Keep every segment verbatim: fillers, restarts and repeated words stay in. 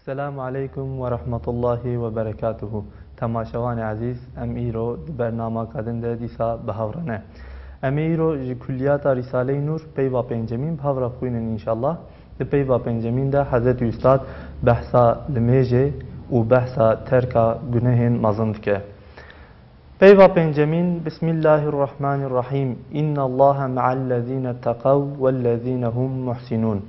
Selamu aleykum ve rahmetullahi ve berekatuhu. Temaşevanê ezîz, em îro di bernamaka din de dîsa bi hev re ne. Em ê îro ji Kulliyata Rîsaleyê Nûr peyva pêncemîn bi hev re bixwînin înşallah. Di peyva pêncemîn de Hezretî Ustad behsa limêjê û behsa terka gunehên mezin dike. Peyva pêncemîn, Bismillahirrahmanirrahîm. Înnallaha me'allezîne teqew wellezîne hum muhsinûn.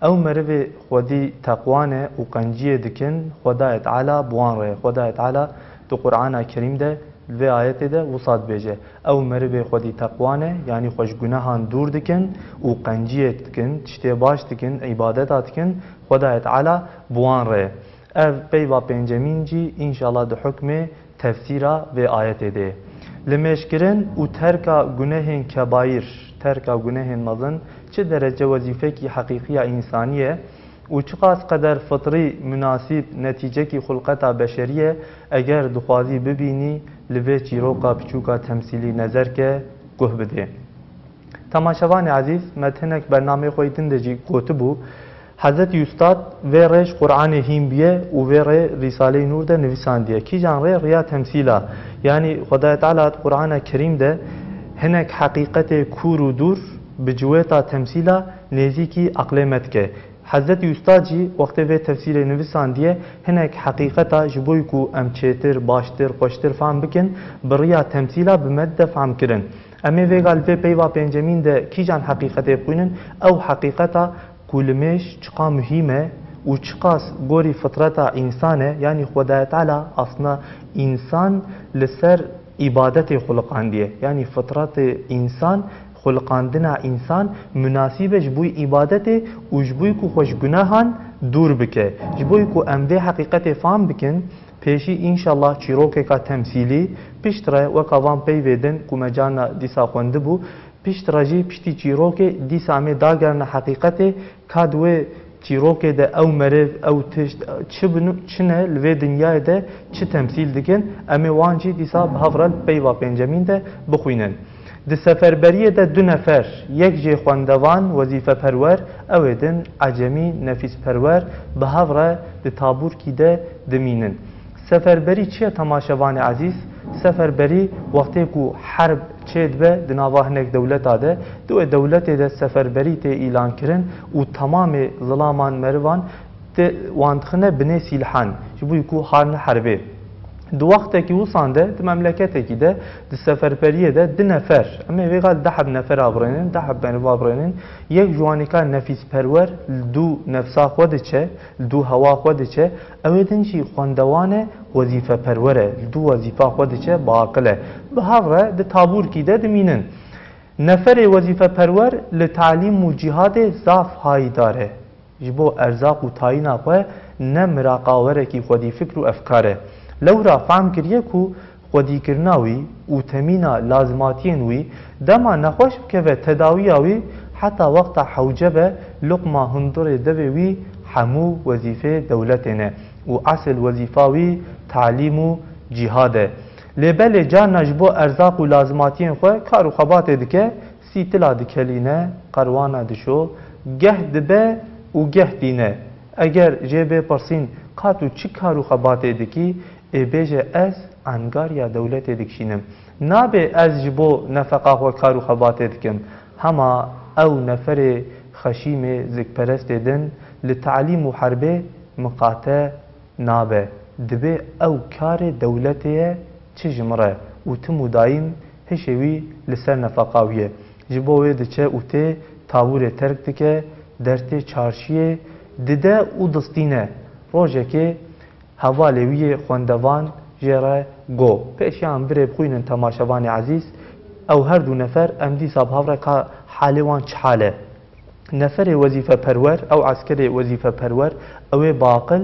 Ew merivê xwedî teqwa ne û qenciyê dikin, Xwedayê Teala bi wan re ye. Xwedayê Teala di Qur'ana Kerîm de, li vê ayetê de wisa dibêje, ew merivê xwedî teqwa ne, yanî xwe ji gunehan dûr dikin û qenciyê dikin, tiştê baş dikin, îbadeta dikin, Xwedayê Teala bi wan re ye. Ev peyva pêncemîn jî înşallah di hukmê tefsîra vê ayetê de ye. Limêjkirin û terka gunehên kebayîr, terka gunehên mezin çi derece wezîfekî heqîqî ya însanî ye û çiqas qeder fitrî, munasîb, netîcekî xulqeta beşerî ye, eger dixwazî bibînî, li vê çîroka piçûka temsîlî nezer ke, guh bidê. Temaşevanê ezîz, me di hinek bernameyê xwe yê din de jî gotibû, Hezretî Ustad vê rê ji Qur'anê hîn bûye û vê rê Rîsaleyê Nûr de nivîsandiye. Kîjan rê? Riya temsîla. Yanî Xwedayê Teala di Qur'ana Kerîm de hinek heqîqetê kûr û dûr bi ciwêta temsîla nêzîkî eqlê me dike. Hezretî Ustad jî wextê vê tefsîrê nivîsandiye, hinek heqîqeta ji bo ku em çêtir, baştir, xweştir fam bikin, bi riya temsîla bi me dide fam kirin. Em ê vêga li vê peyva pêncemîn de kîjan heqîqetê bixwînin? Ew heqîqeta ku limêj çiqa muhîm e û çiqas gorî fitreta însan e, yanî Xwedayê Teala aslında însan li ser îbadetê xuliqandiye. Yanî fitretê însan, xuliqandina însan munasîb e ji bo îbadetê û ji bo ku xwe ji gunehan dûr bike. Ji bo ku em vê heqîqetê fam bikin, pêşî înşallah çîrokeka temsîlî, piştre weka van peyvê din ku me carna dîsa xwendibû, piştre jî piştî çîrokê dîsa em ê dagerine heqîqetê, ka di wê çîrokê de ew meriv, ew tişt, çi bin, çi ne, li vê dinyayê de çi temsîl dikin, em ê wan jî dîsa bi hev re li peyva pêncemîn de bixwînin. Di seferberiyê de du nefer, yek jê xwendevan, wezîfeperwer, ew ê din ecemî, nefîsperwer, bi hev re di tabûrkî de dimînin. Seferberî çi ye temaşevanê ezîz? Seferberî wextê ku herb çêdibe di nava hinek dewleta de, di wê dewletê de seferberî tê îlankirin û temamê zilaman, merivan tê, wan dixine binê sîlhan, ji bo ku harine herbê. Di wextekî wisan de, di memleketekî de, di seferberiyê de du nefer, em ê vêga li deh heb nefera birênin, deh heb meriva birênin, yek ji wan ê ka nefîsperwer li dû nefsa xwe diçe, li dû hewa xwe diçe, ew ê din jî xwendewan e, wezîfeperwer e, li dû wezîfa xwe diçe, biaqil e. Bi hev re di tabûrkî de dimînin. Neferê wezîfeperwer li talîm û cîhadê zaf hayîdar e. Ji bo erzaq û tayîna xwe ne miraqawerekî xwedî fikr û efkar e. Lewra fehm kiriye ku xwedîkirina wî û temîna lazimatiyên wî, dema nexweş bikeve tedawiya wî, heta wexta hewce be, luqma hundirê devê wî hemû wezîfê dewletê ne û esil wezîfa wî talîm û cîhad e. Lê belê carna ji bo erzaq û lazimatiyên xwe kar û xebatê dike, sîtila dikelîne, qerwana dişo, geh dibe û geh tîne. Eger jê bê pirsîn, ka tu çi kar û xebatê dikî, ê bêje ez engariya dewletê dikişînim. Nabê ez ji bo nefeqa xwe kar û xebatê dikim. Hema ew neferê xeşîmê zikperestê din li talîm û herbê miqate nabe. Dibê ew karê dewletê ye, çi ji min re û tim û dayîm hişê wî li ser nefeqa wî ye. Ji bo wê diçe û tê tawûrê terk dike, dertê çarşiyê dide û distîne. Rojekê hevalê wî yê xwendevan jê re go. Pêşiya em birê bixwînin temaşevanê ezîz, ew her du nefer em dîsa bi hev re ka halê wan çi hal e. Neferê wezîfeperwer, ew eskerê wezîfeperwer, ew ê baqil,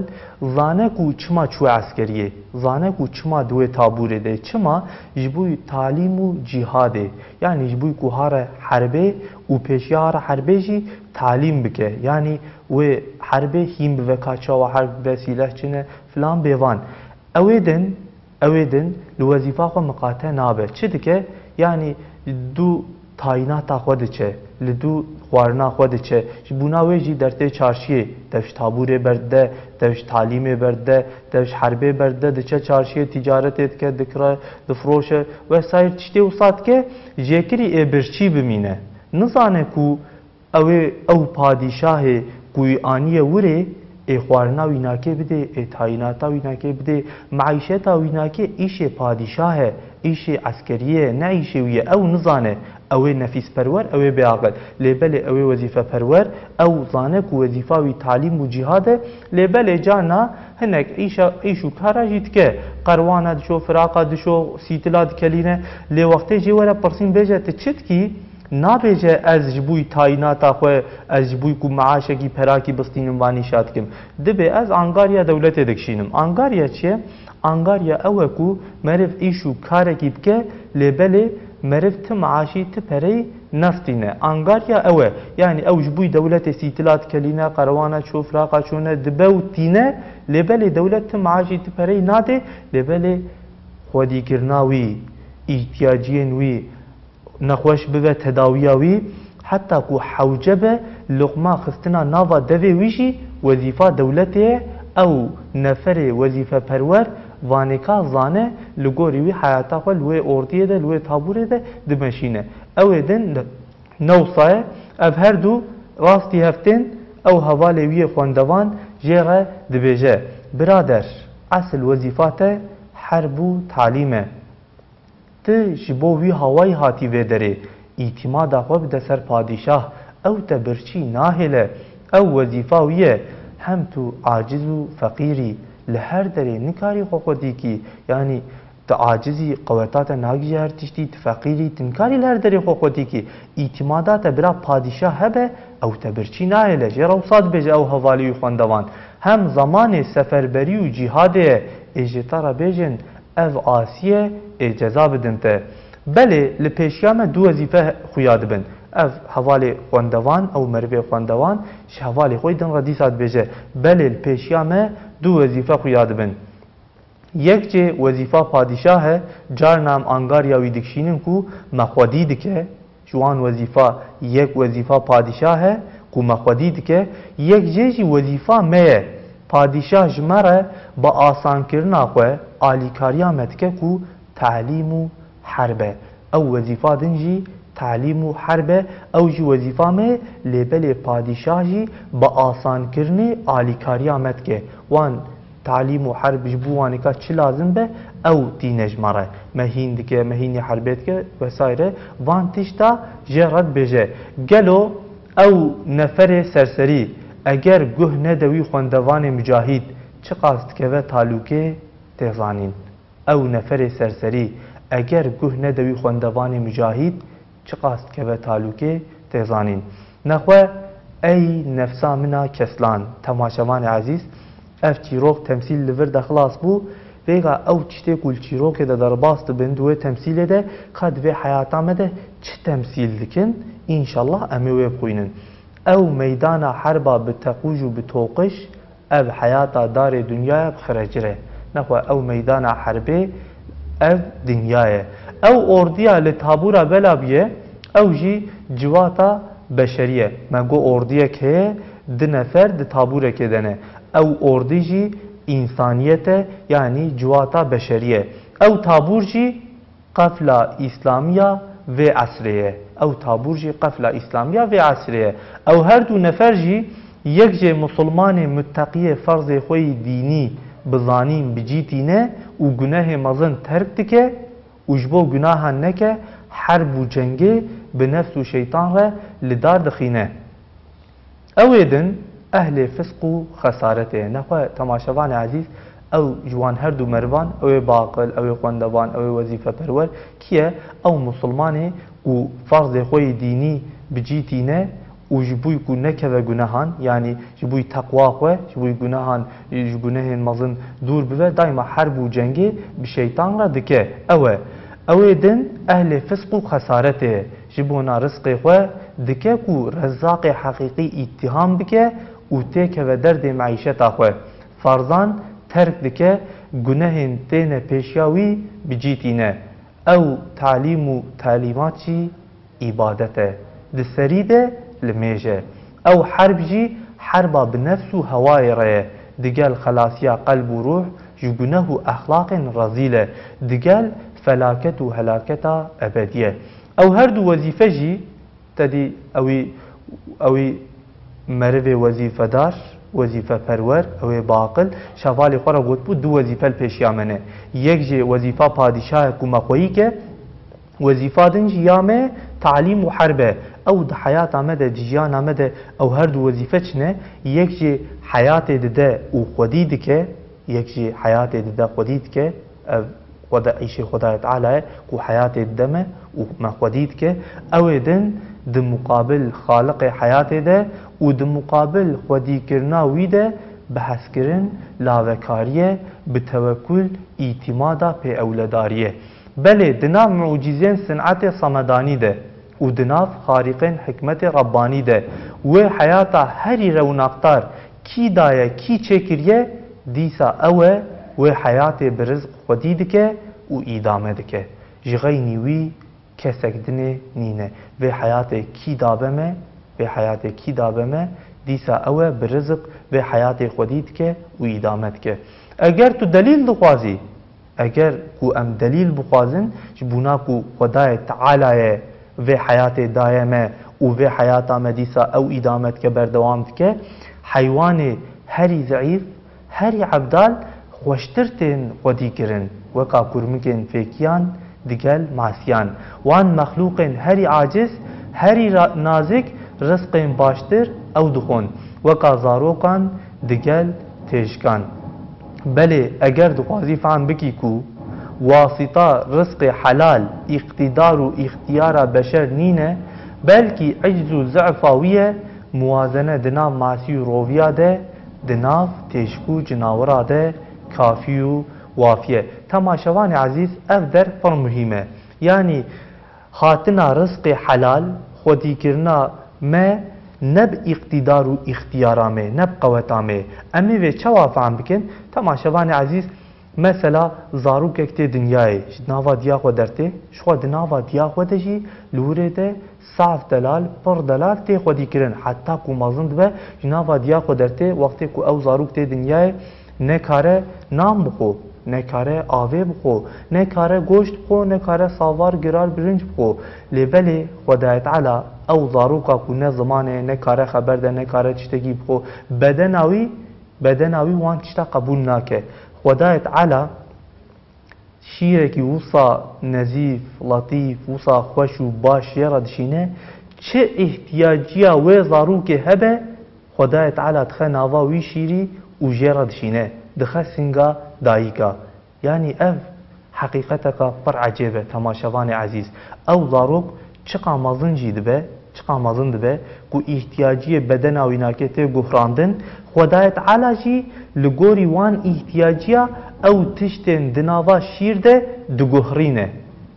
zane ku çima çûye eskeriyê, zane ku çima di wê tabûrê de, çima ji bo talîm û cîhadê, yanî ji bo ku hare herbê û pêşiya hare herbê jî talîm bike, yanî wê herbê hîn bive ka çawa herb bibe, sîleh çi ne filan bêvan. Ew ê din, ew ê din li wezîfa xwe miqate nabe. Çi dike? Yanî du tayînata xwe diçe, li dû xwarina xwe diçe. Ji bona wê jî dertê çarşiyê, dev ji tabûrê berdide, dev ji talîmê berdide, dev ji herbê berdide, diçe çarşiyê, tîcaretê dike, dikire, difiroşe wesayîr, tiştê wisa dike, jêkirî ê birçî bimîne. Nizane ku ew ê, ew padîşahê ku wî aniye wirê, ê xwarina wî nakê bidê, ê tayînata wî nakê bidê, meîşeta wî nakê, îşê padîşah e, îşê eskeriyê ye, ne îşê wî ye. Ew nizane, ew ê nefîsperwer, ew ê bêaqil. Lê belê ew ê wezîfeperwer, ew zane ku wezîfa wî talîm û cîhad e, lê belê carna hinek îşa, îş û kara jî dike. Qerwana dişo, firaqa dişo, sîtila dikelîne. Lê wextê jê were pirsîn bêje, tu çi dikî? Nabêje, ez ji bo tayînata xwe, ez ji bo ku meaşekî perakî bistînim, van îşa dikim. Dibê ez angarya dewletê dikişînim. Angarya çi ye? Angarya ew e ku meriv îş û karekî bike, lê belê meriv ti meaşî, ti pereyî nestîne. Angarya ew e. Yanî ew ji bo dewletê sîtila dikelîne, qerewana ço, firaqa çone dibe û tîne, lê belê dewlet ti meaşî, ti pereyî nade, lê belê xwedîkirina wî, îhtiyaciyên wî, nexweş bibe, tedawiya wî, heta ku hewce be, luqma xistina nava devê wî jî wezîfa dewletê ye. Ew neferê wezîfeperwer vanêka zane, li gorî wî heyata xwe li wê ordiyê de, li wê tabûrê de dimeşîne. Ew ê din ne wisa ye. Ev her du rastî hev tên, ew hevalê wî yê xwendevan jê re dibêje, birader, esil wezîfa te herb û talîm e. Ti ji bo wî hawayî hatî vê derê, îtîmada xwe bide ser padîşah, ew te birçî nahêle, ew wezîfa wî ye, hem tu aciz û feqîr î, li her derê nikarî xwe xwedî kî, yanî tu aciz î, qeweta te nagihîje her tiştî, tu feqîr î, tu nikarî li her derê xwe xwedî kî, îtîmada te bira padîşah hebe, ew te birçî nahêle, jê re wisa dibêje ew hevalî wî xwendevan, hem zemanê seferberî û cîhadê ye, ê ji te re bêjin, ev asî ye, ê ceza bidin te. Belê, li pêşiya me du wezîfe xuya dibin. Ev hevalê xwendevan, ew merivê xwendevan, ji hevalê xwe yî din re dîsa dibêje, belê, li pêşiya me du wezîfe xuya dibin. Yek jê wezîfa padîşah e, carna em angarya wî dikişînin ku me xwedî dike, ji wan wezîfa, yek wezîfa padîşah e ku me xwedî dike, yek jê jî wezîfa me ye. Padîşah ji me re bi asankirina xwe alîkariya me dike ku talîm û herb e. Ew wezîfa din jî talîm û herb e, ew jî wezîfa me ye, lê belê padîşah jî bi asankirinê alîkariya me dike. Wan talîm û herb ji bo wanêka çi lazim be, ew tîne ji me re. Me hîn dike, me hînî herbê dike vesaire. Van tişta jê re dibêje. Gelo ew neferê serserî eger guh nede wî xwendevanê mucahîd, çiqas dikeve talûkê tê zanîn? Ew neferê serserî eger guh nede wî xwendevanê mucahîd, çiqas dikeve talûkê tê zanîn. Nexwe ey nefsa min a keslan, temaşevanê ezîz, ev çîrok temsîl li vir de xilas bû. Vêga ew tiştê ku li çîrokê de derbas dibin, di wê temsîlê de, ka di vê heyata me de çi temsîl dikin, înşallah em ê wê bixwînin. Ew meydana herba bi teqûj û bi toqiş, ev heyata darê dinyaya bi xirecir e. Nexwe ew meydana herbê, ev dinya ye. Ew ordiya li tabûra bela bûye, ew jî civata beşerî ye. Me got ordiyek heye, du nefer di tabûrekê de ne. Ew ordî jî însaniyet e, yanî civata beşerî ye. Ew tabûr jî qefla îslamiya vê esrê ye. Ew tabûr jî qefla îslamiya vê esrê ye. Ew her du nefer jî, yek jê misilmanê mutteqiyê ferzê xwe yî dînî bi zanîn bi cî tîne û gunehê mezin terk dike û ji bo gunahan neke, herb û cengê bi nefs û şeytan re li dar dixîne. Ew ê din ehlê fisq û xesaretê ye. Nexwe temaşevanê ezîz, ew ji wan her du merivan, ew ê baqil, ew ê xwendevan, ew ê wezîfeperwer, kî ye? Ew misilmanê ku ferzê xwe yê dînî bi cî tîne û ji bo ku nekeve gunehan, yanî ji bo teqwa xwe, ji bo gunehan, ji gunehên mezin dûr bibe, daîma herb û cengê bi şeytan re dike. Ew e. Ew ê din ehlê fisq û xesaretê ye. Ji bona rizqê xwe dike ku Rezzaqê heqîqî îttiham bike û têkeve derdê meîşeta xwe. Ferzan terk dike, gunehên têne pêşiya wî bi cî tîne. Ew talîm û talîmat jî îbadet e. Di serî de limêj e. Ew herb jî herba bi nefs û hewayê re ye. Digel xelasiya qelb û ruh ji guneh û exlaqên rezîl e. Digel felaket û helaketa ebedî ye. Ew her du wezîfe jî, te dî ewî, ewî merivê wezîfedar, wezîfeperwer, ew ê baqil, şevalê xwe re gotibû, du wezîfe li pêşiya me ne. Yek jê wezîfa padîşahê ku me xweyî ke, wezîfa din jî ya me talîm û herb e. Ew di heyata me de, di jiyana me de ew her du wezîfe çi ne? Yek jê heyatê dide û xwedî dike, yek jê heyatê dide xwedî dike, ev Xweda, îşê Xwedayê Teala ye ku heyatê dide me û me xwedî dike. Ew ê din di muqabil Xaliqê heyatê de û di muqabil xwedîkirina wî de bi hezkirin, lavekariye, bi tewekul, îtîmada pêewledariyê. Belê, di nav mucîzên sinetê semedanî de û di nav xarîqên hikmetê Rebbanî de wê heyata herî rewnaqdar kî daye, kî çêkiriye, dîsa ew e wê heyatê bi rizq xwedî dike û îdame dike. Ji xeynî wî kesek dinê nîne. Vê heyatê kî dabe me, vê heyatê kî dabe me, dîsa ew e bi rizq vê heyatê xwedî dike û îdame dike. Eger tu delîl dixwazî, eger ku em delîl bixwazin, ji bona ku Xwedayê Teala ye vê heyatê daye me û vê heyata me dîsa ew îdame dike, berdewam dike, heywanê herî zeîf, herî ebdal xweştir tên xwedî kirin, weka kurmikên fêkiyan digel masiyan. Wan mexlûqên herî aciz, herî ra-, nazik rizqên baştir ew dixwin, weka zarokan digel têjikan. Belê, eger dixwazî fehm bikî ku wasîta rizqê helal, îqtîdar û îxtiyara beşer nîne, belkî icz û zefa wî ye, muwazene di nav masî û roviya de, di nav têşik û cinawira de kafî û wafî ye. Temaşevanê ezîz, ev der pir muhîm e. Yanî hatina rizqê helal, xwedîkirina me ne bi îqtîdar û îxtiyara me, ne bi qeweta me. Em ê vê çawa fehm bikin? Temaşevanê ezîz, mesela zarokek tê dinyayê, ji nava diya xwe dertê, ji xwe di nava diya xwe de jî li wirê de saf delal, pir delal tê xwedîkirin. Heta ku mezin dibe, ji nava diya xwe dertê, wextê ku ew zarok tê dinyayê, nekare nan bixwe, nekare avê bixwe, nekare goşt bixwe, nekare savar, girar, birinc bixwe. Lê belê Xwedayê Teala ew zaroka ku ne ziman e, nekare xeber de, nekare tiştekî bixwe, bedena wî, bedena wî wan tişta qebûl nake. Xwedayê Teala şîrekî wisa nezîf, letîf, wisa xweş û baş jê re dişîne, çi îhtiyaciya wê zarokê hebe, Xwedayê Teala dixe nava wî şîrî û jê re dişîne, dixe singa dayika. Yanî ev heqîqeteka pir ecêb e, temaşevanê ezîz. Ew zarok çiqa mezin jî dibe, çiqa mezin dibe ku îhtiyaciyê bedena wî nake tê guhrandin, Xwedayê Teala jî li gorî wan îhtiyaciya ew tiştên di nava şîr de diguhrîne.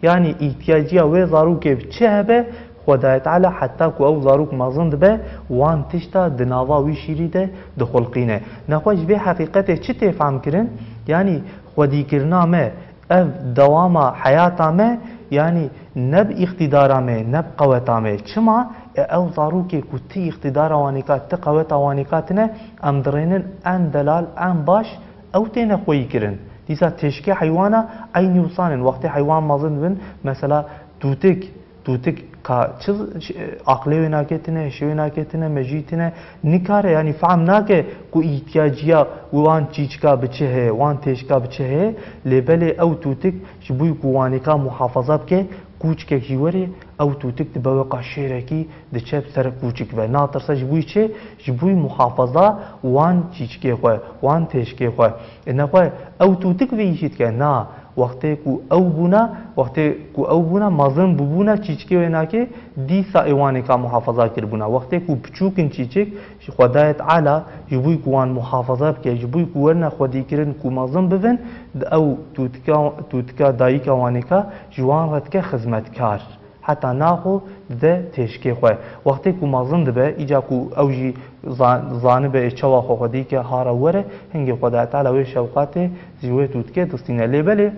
Yanî îhtiyaciya wê zarokê bi çi hebe, Xwedayê Teala heta ku ew zarok mezin dibe, wan tişta di nava wî şîrî de dixulqîne. Nexwe ji vê heqîqetê çi tê fehmkirin? Yanî xwedîkirina me, ev dewama heyata me, yanî ne bi îqtîdara me, ne bi qeweta me. Çima? E, ew zarokê ku ti îqtîdara wanêka, ti qeweta wanêka tine, em dirênin en delal, en baş, ew têne xweyî kirin. Dîsa têşkê heywana eynî wisa nin. Wextê heywan mezin dibin, mesela tûtik, tûtik ka çi ş-, aqlê wê nake tine, hişê wê nake tine, mejî tine, nikare, yanî fehm nake ku îhtiyaciya wan çîçika bi çi heye, wan têşka bi çi heye, lê belê ew tûtik ji bo ku wanêka muhafaza bike, kûçikek jî were, ew tûtik dibe weka şêrekî, diçe bi ser kûçik ve. Natirse ji bo çi? Ji bo muhafaza wan çîçikê xwe, wan têşkê xwe. E, nexwe ew tûtik vê îşî dike? Na, wextê ku ew bûna, wextê ku ew bûna, mezin bûbûna, çîçikê wê nake, dîsa ê wanêka muhafaza kiribûna. Wextê ku piçûk in çîçik, ji Xwedayê Teala ji bo ku wan muhafaza bike, ji bo ku werine xwedîkirin ku mezin bibin, di ew tûtika, tûtika dayika wanêka ji wan re dike xizmetkar. Heta naxwe dide têşkê xwe. Wextê ku mezin dibe, îca ku ew jî za-, zanibe ê çawa xwe xwedî ke hara were, hingê Xwedayê Teala wê şewqatê ji wê tûtikê distîne. Lê belê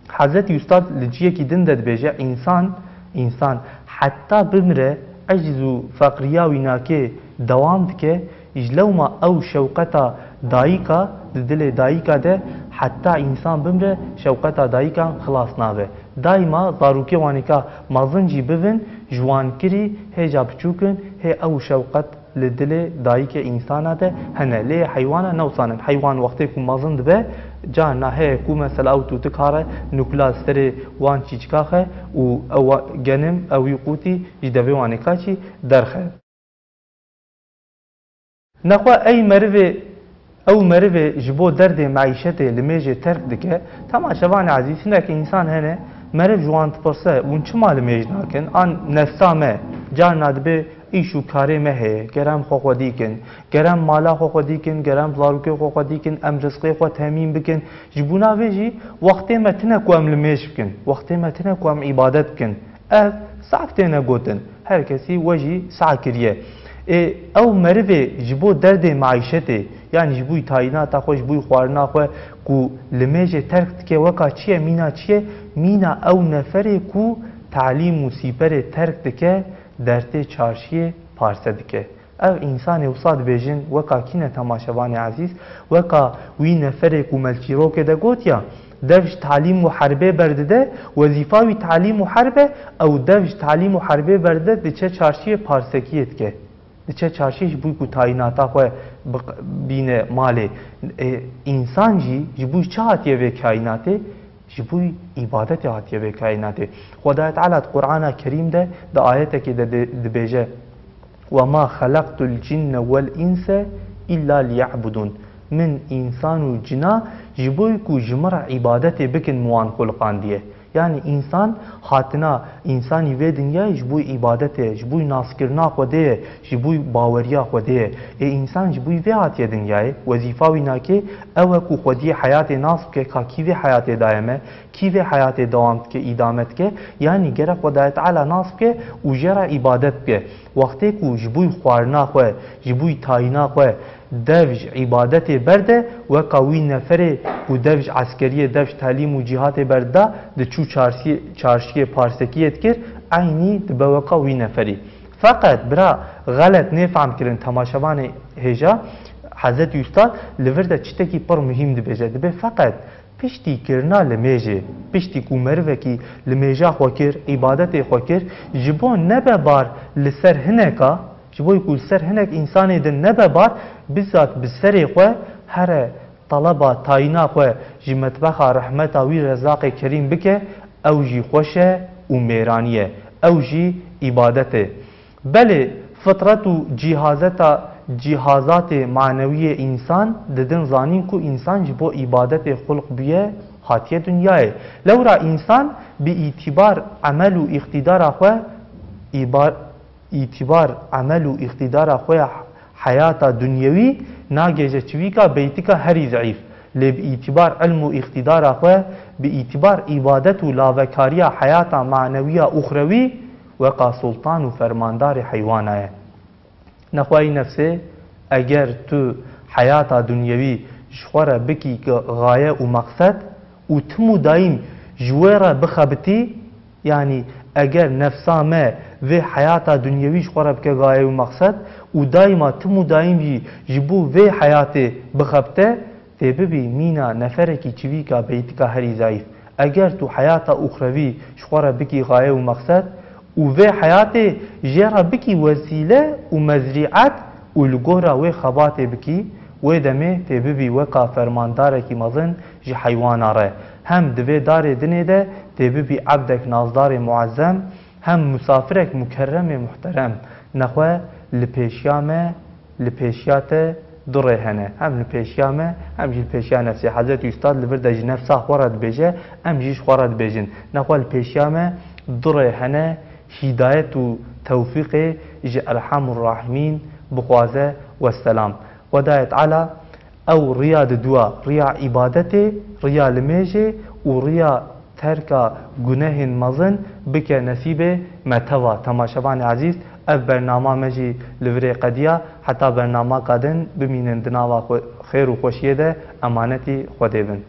Hezretî Ustad li ciyekî din de dibêje, însan, însan Heta bimre, eciz û feqriya wî nakê dewam dike, ji lewma ew şewqeta dayika di dilê dayika de, heta însan bimre, şewqeta dayikan xilas nabe. Daîma zarokê wanêka mezin jî bibin, ji wan kirî hêja biçûk in, hê ew şewqet li dilê dayikê însana de hene. Lê heywana ne wisa in. Heywan wextê ku mezin dibe, carna heye ku mesela ew tûtik hare nukla serê wan çîçika xe û ew genim, ew wî qûtî ji devê wanêka çî derxe. Nexwe ey merivê, ew merivê ji bo derdê meîşetê limêjê terk dike. Temaşevanê ezîz, hinek însan hene, meriv ji wan dipirse, hûn çima limêj nakin? An nefsa me, carna dibê îş û karê me heye, ger em xwe xwedî kin, ger em mala xwe xwedî kin, ger em zarokê xwe xwedî kin, em rizqê xwe temîn bikin. Ji bona vê jî wextê me tine ku em limêj bikin, wextê me tine ku em îbadet bikin. Ev saf têne gotin. Her kesî we jî sah kiriye. Ê, ew merivê ji bo derdê meîşetê, yanî ji bo tayînata xwe, ji bo xwarina xwe ku limêjê terk dike, weka çi ye, mîna çi ye? Mîna ew neferê ku talîm û sîperê terk dike, dertê çarşiyê parse dike. Ev însanê wisa dibêjin, weka kî ne temaşevanê ezîz? Weka wî neferê ku me li çîrokê de gotiya, dev ji talîm û herbê berdide, wezîfa wî talîm û herb e, ew dev ji talîm û herbê berdide, diçe çarşiyê parsekiyê dike. Diçe çarşiyê ji bo ku tayînata xwe biq-, bîne malê. E, însan jî ji bo çi hatiye vê kaînatê? Ji bo îbadetê hatiye vê kaînatê. Xwedayê Teala di Qur'ana Kerîm de di ayetekê de di-, dibêje, "Ve ma xelaqtul cinne vel inse illa liya'budun." Min însan û cina ji bo ku ji min re îbadetê bikin min wan xuliqandiye. Yanî însan hatina, însanî vê dinyayê ji bo îbadetê, ji bo naskirina Xwedê ye, ji bo baweriya Xwedê ye. Ê însan ji bo vê hatiye dinyayê, wezîfa wî nakê ew e ku xwediyê heyatê nas bike, ka kî vê heyatê daye me, kî vê heyatê dewam dike, îdame dike, yanî gerek Xwedayê Teala nas bike û jê re îbadet bike. Wextê ku ji bo xwarina xwe, ji bo tayîna xwe dev ji îbadetê berde, weka wî neferê ku dev ji eskeriyê, dev ji telîm û cîhatê berdida, diçû çarşiyê, çarşiyê parsekiyê dikir, eynî dibe weka wî neferî. Feqet, bira, xelet nêfehm kirin temaşevanê hêja, Hezretî Ustad li vir de çitekî pir muhîm dibêje. Dibê feqet piştî kirina limêjê, piştî ku merivekî limêja xwe kir, îbadetê xwe kir, ji bo nebe bar li ser hineka, ji bo ku li ser hinek însanê din nebe bar, bizzat bi serê xwe here teleba tayîna xwe ji metbexa rehmeta wî Rezzaqê Kerîm bike, ew jî xweş e û mêranî ye, ew jî îbadet e. Belê, fitret û cîhazeta, cîhazatê manewiyê însan didin zanîn ku însan ji bo îbadetê xulq bûye, hatiye dinyayê. Lewra însan bi îtîbar emel û îqtîdara xwe, îbar-, îtîbar emel û îqtîdara xwe ya heyata dunyewî nagêje çivîka beytika herî zeîf. Lê bi îtîbar ilm û îqtîdara xwe, bi îtîbar îbadet û lavekariya heyata manewiya uxrewî, weka sultan û fermandarê heywana ye. Nexwayî nefsê, eger tu heyata dunyewî ji xwe re bikî gaye û meqsed û tim û daîm ji wê re bixebitî, yanî eger nefsa me vê heyata dunyewî ji xwe re bike gaye û meqsed û daîma tim û daîm jî ji bo vê heyatê bixebite, tê bibî mîna neferekî çivîka beytika herî zayîf. Eger tu heyata uxrewî ji xwe re bikî gaye û meqsed û vê heyatê jê re bikî wesîle û mezrîet û li gora wê xebatê bikî, wê demê tê bibî weka fermandarekî mezin ji heywana re. Hem di vê darê dinê de tê bibî ebdek nazdarê muezzem, hem musafirek mukerremê muhterem. Nexwe li pêşiya me, li pêşiya te du rê hene. Hem li pêşiya me, hem jî li pêşiya nefsê. Hezretî Ustad li vir de ji nefsa xwe re dibêje, em jî ji xwe re dibêjin. Nexwe li pêşiya me du rê hene, hîdayet û tewfîqê ji Erhamur Rahimîn bixwaze, wesselam. Xwedayê Teala ew riya diduwa, riya îbadetê, riya limêjê û riya terka gunehên mezin bike nesîbê me teva. Temaşevanê ezîz, ev bernama me jî li virê qediya. Heta bernamaka din bimînin di nava xwe-, xêr û xweşiyê de, emanetî Xwedê bin.